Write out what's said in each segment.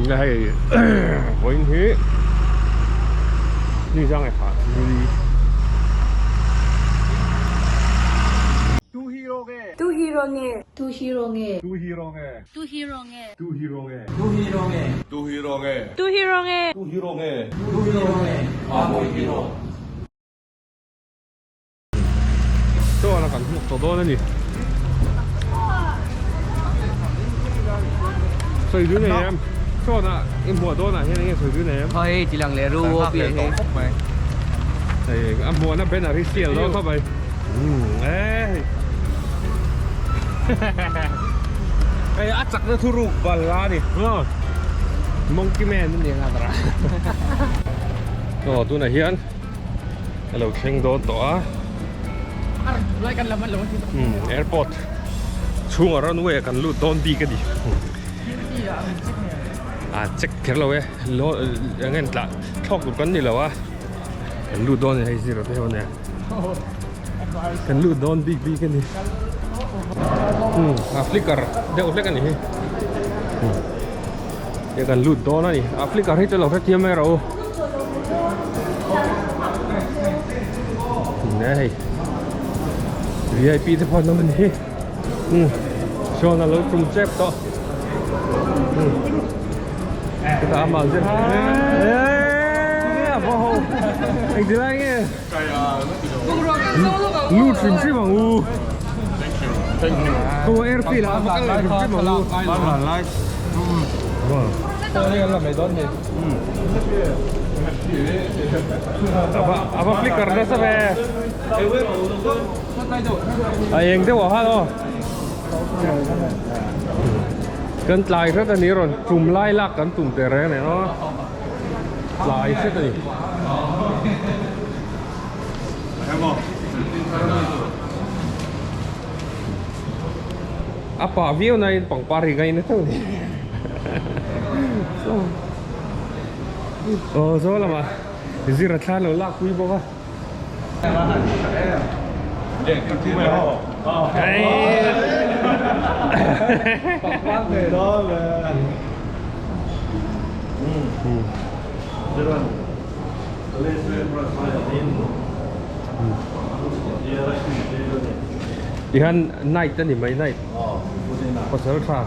Hei vawiin hi ni zang e kha ni. Tu hero nge? Tu hero nge? Tu hero nge? Tu hero nge? Tu hero nge? Tu hero nge? Tu hero nge? Tu hero nge? Tu hero nge? Tu hero nge? Tu hero nge? Mawi hero. Chuan a kan hmuh tawh dawn a ni. Sawi dun nei em? Chuan a i hmuah dawnah hian enge sawi dun nei em? Hei ti lang leh ru aw pi hei. Hei a hmuahna banner hi sial dawn khawp mai. Hei hei a chakna thuruk bal a ni. Monkey man a ni ang a tara. Aw tunah hian. A lo thleng dawn tawh a airport chhungah runway ah kan lut dawn bik a ni a check kher lo e eng nge tlah thlawk tur kan ni lo a kan lut dawn a ni hei zira te ho nen kan lut dawn bik bik a ni a flicker deuh hlek a ni hi He kan lut dawn a ni a flicker hi chu lo hrethiam mai rawh u ne hei VIP te pawh an awm a ni hi umm sawn a lo tum chep tawh umm chutah amah zir eeeee a va ho engti lai nge lut hrim hrim ang u khaw airfield ah a va kal leh hrim hrim ang u. A va flicker nasa ve a eng deuh ah khan aw kan tlai hret a ni rawn tum lai lak kan tum teh reng a ni aw tlai hret a ni. A pah viau na in pangpar hi ngaina theuh ni. Aw zaw lamah zir a thlan lo lak pui bawk a. Tihian night a ni mai night pasal tha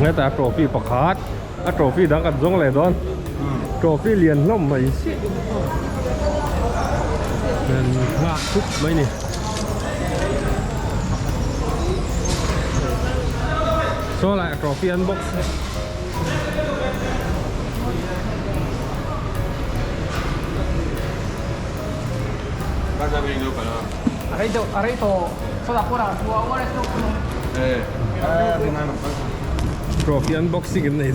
Hetah trophy pakhat a trophy dang kan zawng leh dawn trophy lian hlawm mai si kan nghak thup mai ni saw lai trophy unbox. Trophy unboxing an nei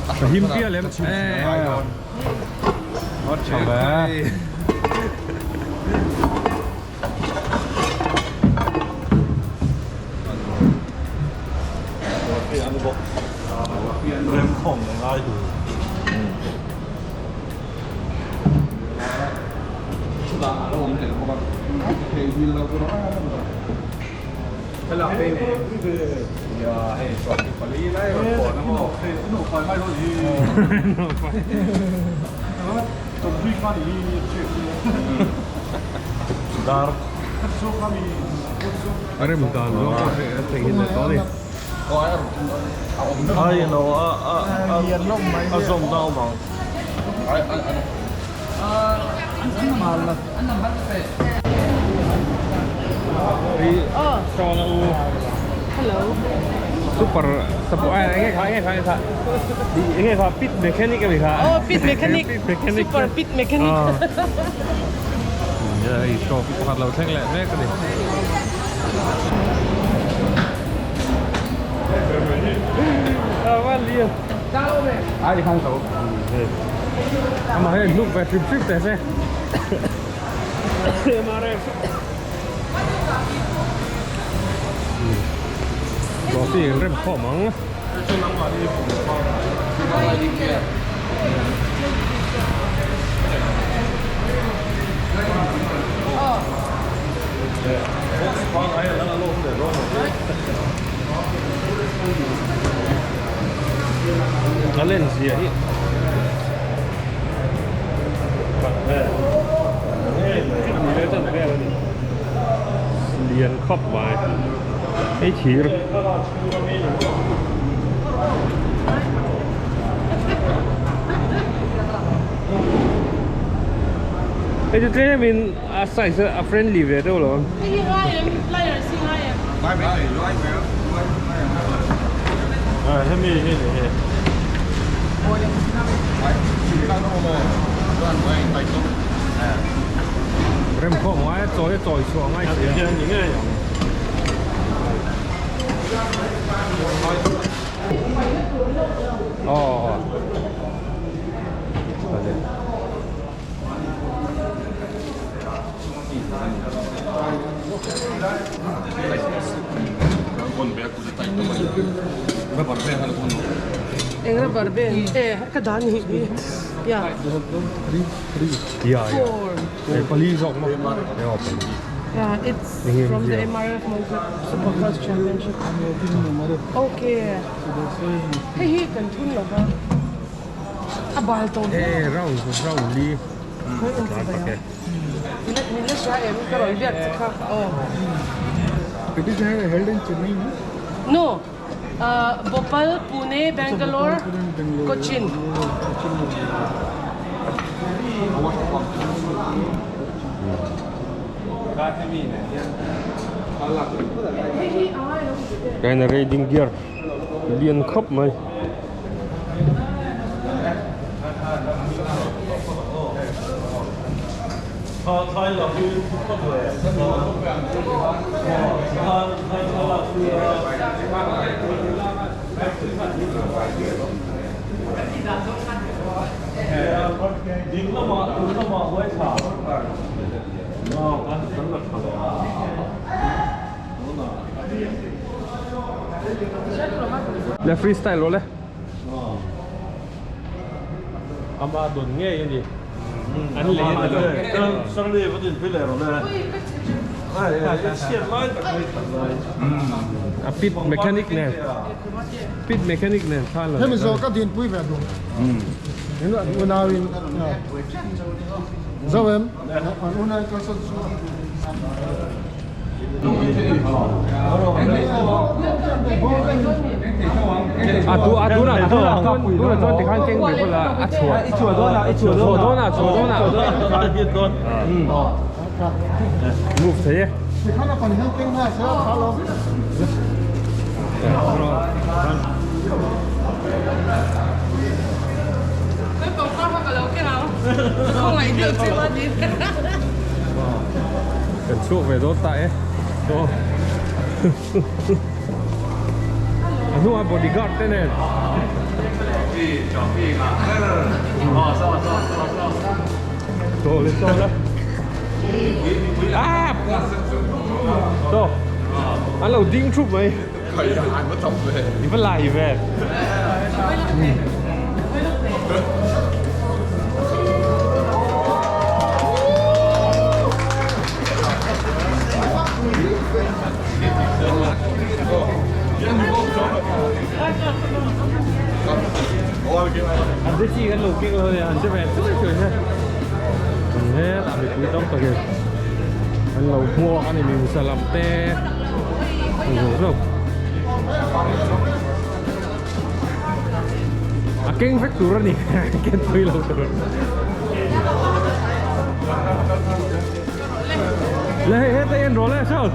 A him pial em? A rem dan zawng pawh hei a theihnghilh leh tawh a ni. Super support ai enge kha enge kha enge kha enge kha pit mechanic ami kha Oh pit mechanic pit mechanic super pit mechanic. Hei trophy pakhat lo thleng leh mek a ni. Amah hian hnuk ve hrip hrip teh se. Trophy an rem khawm ang. A len zia hi. Lian khawp mai. Hei thir. Hei chu tlemin a size a friendly ve deuh lo. Remkhawm ngai a chawi a chawi chhuah ngai si a. Aw Eng rubber band e ka dan hi ya ya ya four pali zawk maw yeah it's from the MRF Mowgli Supercross Championship okay hei hi kan thun lo va a bal tawh e round round li tlan tak e min la hria em ka rawn biak che kha aw It is held in Chennai no? No uh, Bhopal, Pune, Bangalore, Cochin. Kaina riding gear lian khawp mai. Le freestyle lo le. Ama don ngei a ni. An lei a ni lo. A pit mechanic nen pit mechanic nen khan lo. Hemi zawh ka dinpui ve duh. An unauin zo em an unau kalsan chu. A tu a tuna tuna tuna chuan tikhan keng ve bawlh a a chhuah i chhuah dawn a i chhuah dawn a chhuah dawn a move thei e. Tikhan a pan hian keng hna se a tha lo. Kan pangpar kha ka lo keng ang. Khawngaih deuh che maw ni. Kan chhuak ve dawn ta e. Aw. A hnungah bodyguard te nen. Chaw le chaw le. Ah! Chaw. An lo ding thup mai. I va lai ve. An te chi kan lo keng lo nia an che ve chuai chuai se. Hetah mipui tam takin an lo hmuak a ni mimsa lam te zawk zawk. A keng vek tur a ni ken pui lo tur. Le hei heta en rawh le saw.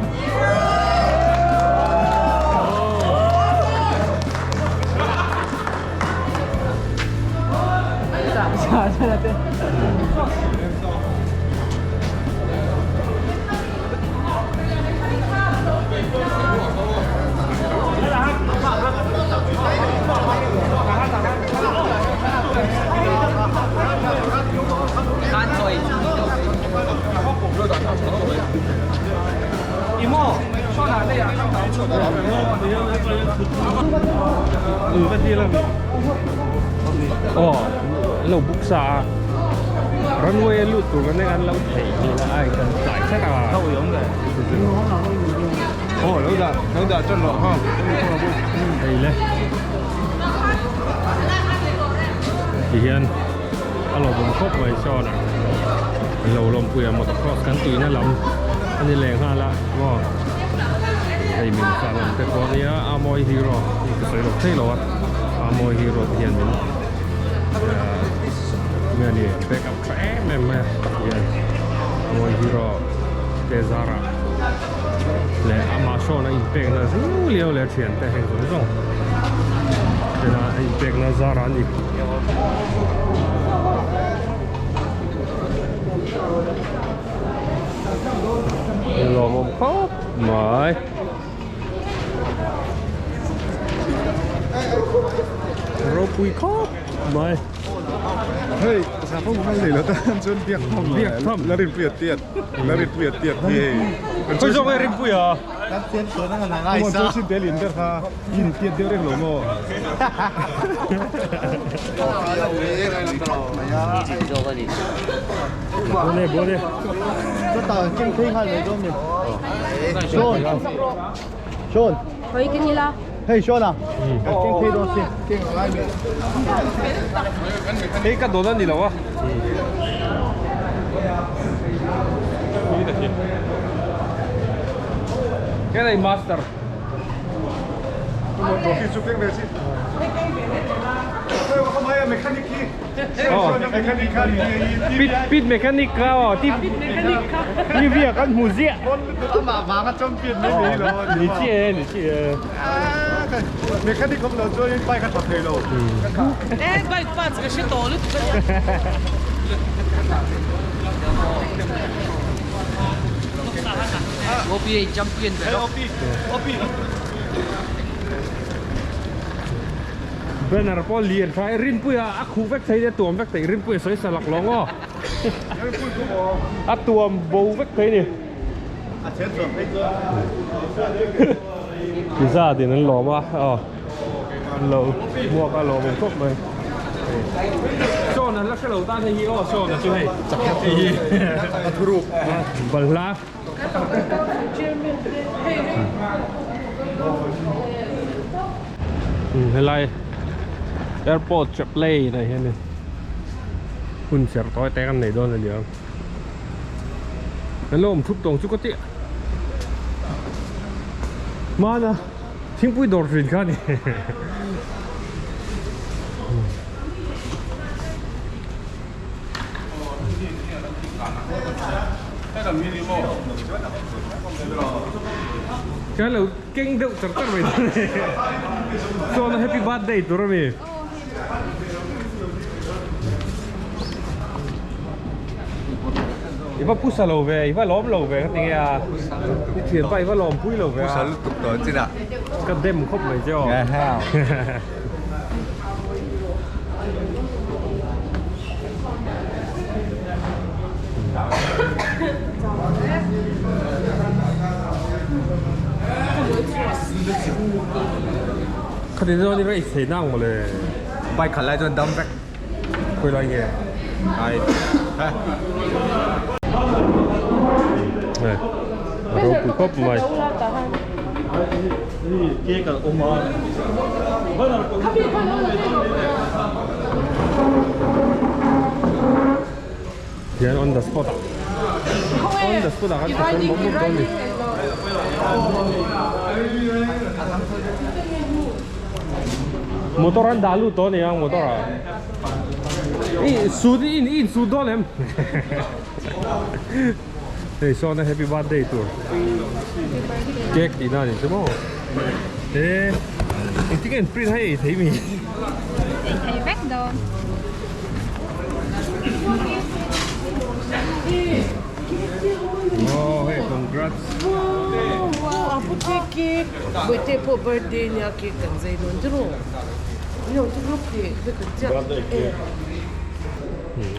Aw an lo book sa a runway a lut tur kan an lo theih nihna a in kan tlai tlat a. Aw lo dah lo dah chuan loh ha. Hei le tihian a lo bawm khawp mai sawn a an lo lawmpui a motocross kan tuina lam a ni leh nghal a maw hei min sa lam te pawh ania a mawi hero tih ka sawi lo thei lo a a mawi hero te hian min nge ni back up tha em em mai a tihian a mawi hero te zarah leh amah sawn a inpekna zung liau leh a thiante heng zawng zawng tena a inpekna zarah a ni. Lawmawm khawp mai. Ropui khawp mai. Hei sapho hmang nei lo tan chuan biak tham Biak tham. La rinpui a tiat la rinpui a tiat hi hei. Khawi zawk nge rinpui a? Kan tiat chuan ang an ngai sa. Chu tel in ber kha in tiat deuh reng lo maw? Bone bone. Chutah keng phei nghal mai dawn ni. Sean. Sean. Khawi keng ila. Hei Sean a. Kan keng phei dawn si. Hei ka dawn a ni lo a. Cái này master. Trophy chu keng ve si. Pit pit mechanic kha aw ti TV ah kan hmu ziah. Amah vanga champion mai mai lo. Ni chi e ni chi e. Mechanic awm lo chuan in bike a tha thei lo. E bike parts ka hre tawh lutuk a nia. Opi champion ber. Opi opi. Banner pawh lian tha e Rinpuia a khuh vek thei a tuam vek thei Rinpuia sawi sa lak lawng aw a tuam bo vek thei ni pizza tin an lawm a aw an lo hmuak a lawm awm khawp mai sawn an la hre lo tan hei hi aw sawn a chu hei hei hi balhla Helai airport chaplane ah hianin hun serh tawi te kan nei dawn a ni ang an lo awm thup tawng chu ka tih hmana thingpui dawr thin kha a ni. Chuan lo keng deuh char char mai dawn e chuan happy birthday tur ami i va pusa lo ve i va lawm lo ve ka ti nge a i thianpa i va lawm pui lo ve a pusa lutuk tawh chin ah ka dem khawp mai che aw Khati chuan i race thei nang mawle. Bike khalh lai chuan dam vek. Khawi lai nge? Ai. Hei a ropui khawp mai. Hian on the spot ah on the spot ah khan ka sawi mawp mawp dawn ni. Motor an dah lut tawh a ni ang motor ah i sut i in sut dawn em hei sawn a happy birthday tur cake tih na a ni chu maw he engtin nge an print hai ei thei mi. Ei thei vek dawn. Oh, hey, congrats. Wow, wow. Cake cake Bawihte pawh birthday nia cake kan zai dawn tiraw Nilo chu group tih vek ang chiah e.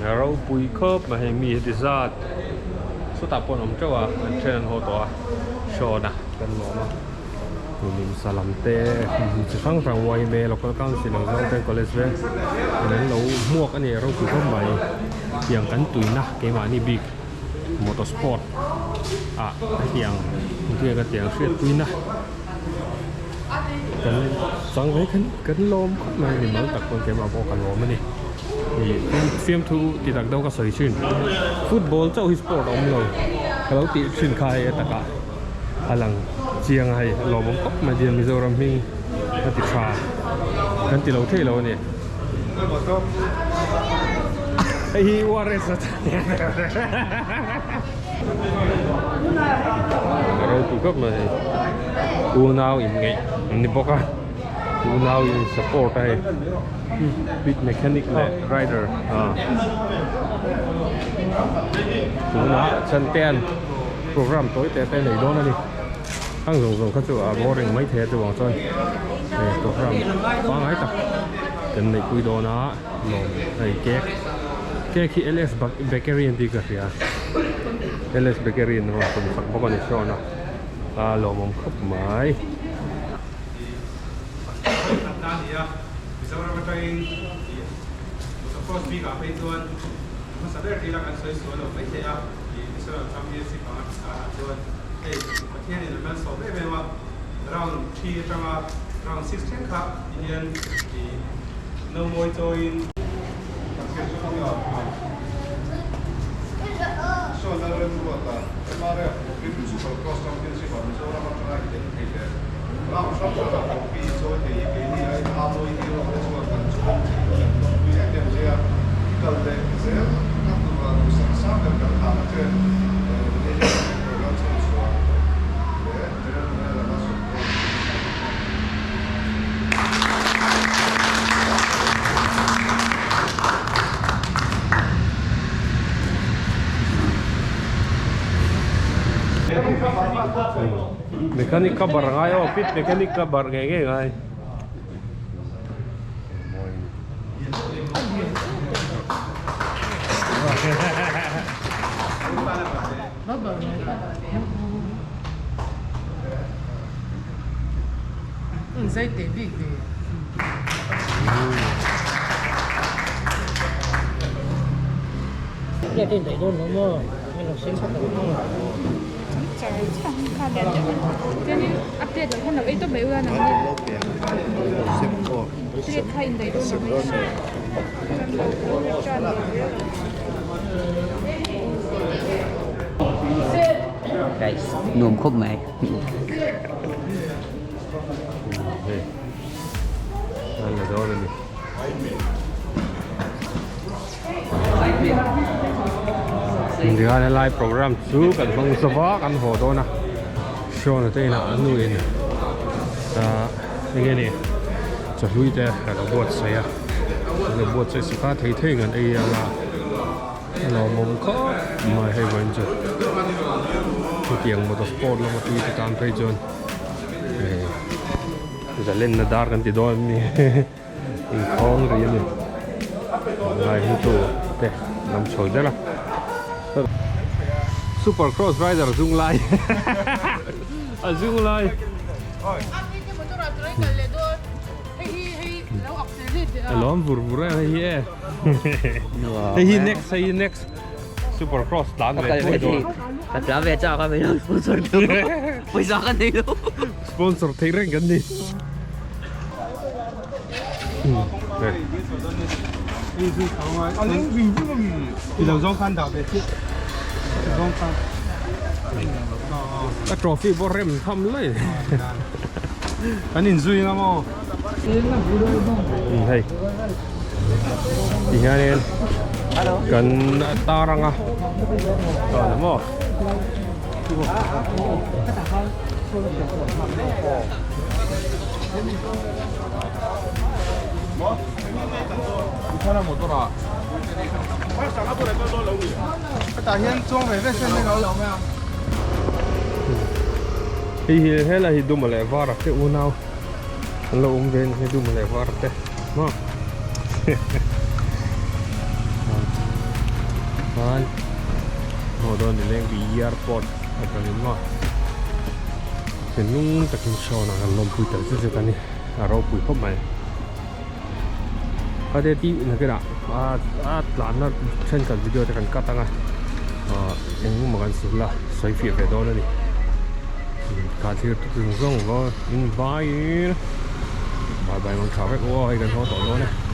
A ropui khawp mai hei mi heti zat sawtah pawh an awm teuh a an then an haw tawh a Sean a kan lawm a Nimsa lam te chi hrang hrang yma local council ang zawng ten college veng in an lo hmuak a ni a ropui khawp mai tiang kan tuina keimahni bik motorsport ah hetiang hetiang ka tiang hriatpuina kan chang ve khan kan lawm khawp mai a ni mal tak pawn keimah pawh ka lawm a ni ih fiamthu ti tak deuh ka sawi thin football chauh hi sport a awm lo ka lo tih thin kha hei a takah a lang chiang a hei a lawmawm khawp mai dian Mizoram hming a ti tha kan ti lo thei lo a ni. Hei hi ORS a ropui khawp mai hei unau in ngeih an ni bawk a unau in support a hei pit mechanic leh rider ah tunah chante an program tawi te te nei dawn a ni ang zawng zawng kha chu a boring mai thei a chuvang chuan hei program pangngai tak kan neih pui dawn a lawm hei cake cake hi ls bakery an tih ka hria ls bakery an rawn tum sak bawk a ni sawn a a lawmawm khawp mai. Mizoram atangin motocross bikah phei chuan hmasa ber tila kan sawi sual lo mai thei a. Ih National Championship anga ti tan ah chuan hei Pathian in a malsawm em em a, round 3 atanga round 6 thleng kha ti hian ih no mawi chawiin Sawn a remruat a, MRF Mopin Supercross Championship ah Mizoram atanga i tel thei leh round hrang hrang ah trophy i chawi thei hi keini ai Amawi hero te chuan kan chhung thei kan lawmpui em em che a, i kal leh zel na tura duhsak sang ber kan hlan a che. Managing Director Lalchhanchhuah leh General Manager Lalsawmkawm. Mechanic ka bar ngai aw pit mechanic ka bar ngei ngei ngai. Zai teh bik ve. Char char kha lian deuh a chuanin a plate ah hian lo ei tawp mai ula nang ni plate kha in daih dawn lo mai chuan lo tan ve zel Guys, nuam khawp mai. Hei an la dawn a ni. Tihian helai program chu kan hmang zova kan haw dawn a Sean a te inah a nu in ahh enge ni chawhlui te a lo buatsaih a a lo buatsaih sak a thei thei kan ei anga a lawmawm khawp mai hei vawiin chu hetiang motor sport lama tui te tan phei chuan hei zalenna dar kan ti dawn a ni. Inkhawng ri a ni. Lai hi chu te lam chho zel a. Super cross rider zung lai. A zung lai. A lawm vur vur e hei hi e. Hei hi next hei hi next. Super cross tlan ve thuai dawn. Ka tlan ve chak a min lo sponsor tu. Pawisa ka nei lo. Sponsor thei reng kan ni. A trophy pawh rem tham lai. Kan inzui nga maw? Hei ti hianin kan tar anga chuan maw Hei hi helai hi duma leh vara te unau an lo awm ve a ni hei duma leh vara te maw chuan maw dawn ni leng bih airport atangin maw thinlung takin sawn a kan lawmpui tel zet zet a ni a ropui khawp mai. Khate tih nakinah a a tlanna thenkhat video te kan cut anga ahh engemaw kan sil a sawi fiah ve dawn a ni kha thlir tut zawng zawng in vaiin bye bye mang tha vek aw hei kan haw tawh dawn e.